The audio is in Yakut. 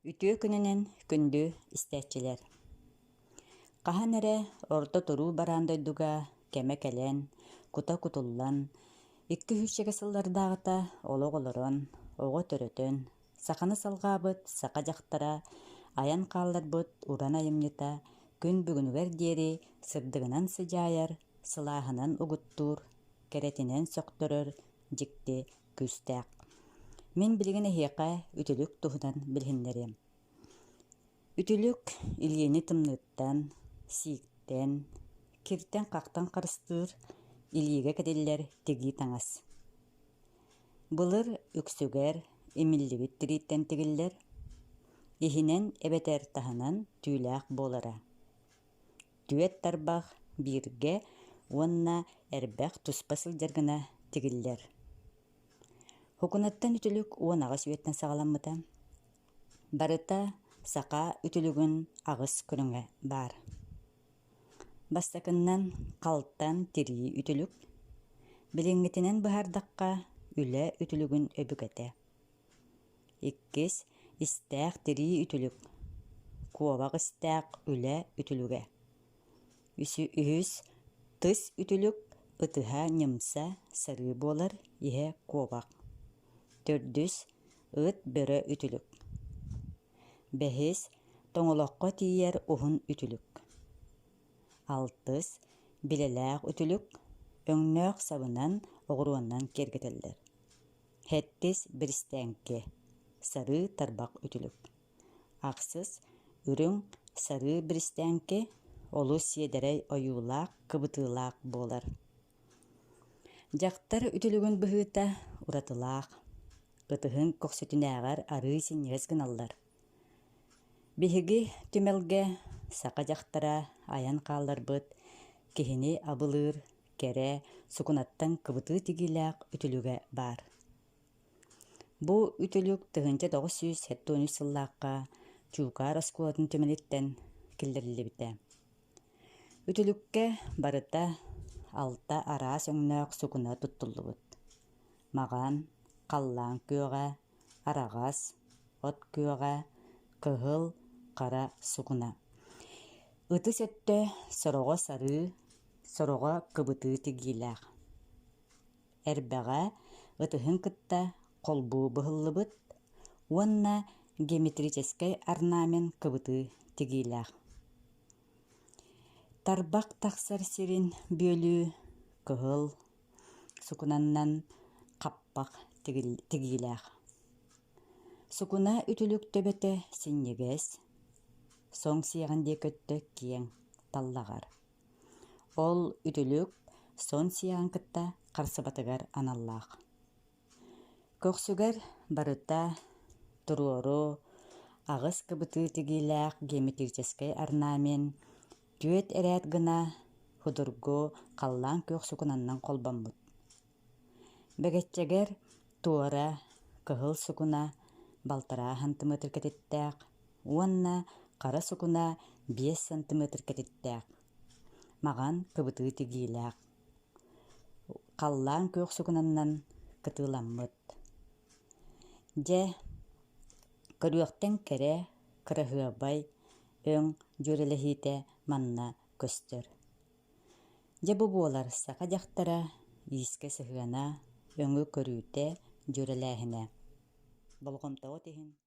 Үтүө күнүнэн күндү истээччилэр! Хаһан эрэ орто туруу бараан дойдуга кэмэ кэлэн, кута кутуллан, икки сүүсчэкэ сыллардааҕыта олох олорон, оҕо төрөтөн, саханы салҕаабыт саха дьахтара айан хаалларбыт уран айымньыта күн бүгүнүгэр диэри сырдыгынан сыдьаайар, сылааһынан угуттуур, кэрэтинэн сөхтөрөр дьикти күүстээх. Мин билигин эһиэхэ үтүлүк туһунан билиһиннэриэм. Үтүлүк илиини тымныыттан, сииктэн, киртэн-хахтан харыстыыр, илиигэ кэтиллэр тигии таҥас. Былыр үксүгэр имиллибит тирииттэн тигиллэр, иһинэн эбэтэр таһынан түүлээх буолара. Түөрт тарбах бииргэ уонна эрбэх туспа сылдьар гына тигиллэр. Һукунаттан үтүлүк 18 үйэттэн саҕаламмыта. Барыта саха үтүлүгүн аҕыс көрүҥэ баар. Бастакыннан халтан тирии үтүлүк, билиҥҥитинэн быһаардахха үлэ үтүлүгүн өбүгэтэ. Иккис истээх тирии үтүлүк, куобах истээх үлэ үтүлүгэ. Үһүс тыс үтүлүк ытыһа ньымса сарыы буолар, иһэ куобах. Төрдүс ыт бөрө үтүлүк. Бэһис тоҥолоххо тиийэр уһун үтүлүк. Алтыс билэлээх үтүлүк, өҥнөөх сабынан, оҕуруонан киэргэтэллэр. Сэттис биристээҥки, сарыы тарбах үтүлүк. Ахсыс үрүҥ сарыы биристээҥки олус сиэдэрэй ойуулаах, кыбытыылаах буолар. Дьахтар үтүлүгүн быһыыта уратылаах, ытыһын көхсүтүнээҕэр арыы синньигэс гыналлар. Биһиги түмэлгэ саха дьахтара айан хаалларбыт киһини абылыыр кэрэ сукунаттан кыбытыы тигиилээх үтүлүгэ баар. Бу үтүлүк 1973 сыллаахха Чуукаар оскуолатын түмэлиттэн киллэриллибитэ. Үтүлүккэ барыта алта араас өҥнөөх сукуна туттуллубут: маҕан, халлаан күөҕэ, араҕас, от күөҕэ, кыһыл, хара сукуна. Ытыс өттө сороҕо сарыы, сороҕо кыбытыы тигиилээх. Эрбэҕэ ытыһын кытта холбуу быһыллыбыт уонна геометрическэй орнамент кыбытыы тигиилээх. Тарбах тахсар сирин бүөлүү кыһыл сукунаннан хаппах тигиилээх. Сукуна үтүлүк төбөтө синньигэс, соҥ сиэҕин диэки өттө киэҥ, таллаҕар. Ол үтүлүк сон сиэҕин кытта харсыбатыгар аналлаах. Көхсүгэр барыта туруору аҕыс кыбытыы тигиилээх геометрическэй орнамент түөрт эрээт гына судургу халлаан күөх сукунаннан холбоммут. Бэгэччэгэр туора кыһыл сукуна балтараа сантиметр кэтиттээх уонна хара сукуна 5 сантиметр кэтиттээх, маҕан кыбытыы тигиилээх, халлаан күөх сукунаннан кытыыламмыт. Дьэ, көрүөхтэн кэрэ, кыраһыабай өҥ дьүөрэлэһиитэ манна көстөр. Дьэ бу буолар саха дьахтара иискэ сыһыана, өҥү көрүүтэ, дьүөрэлээһинэ. Болҕомтоҕут иһин.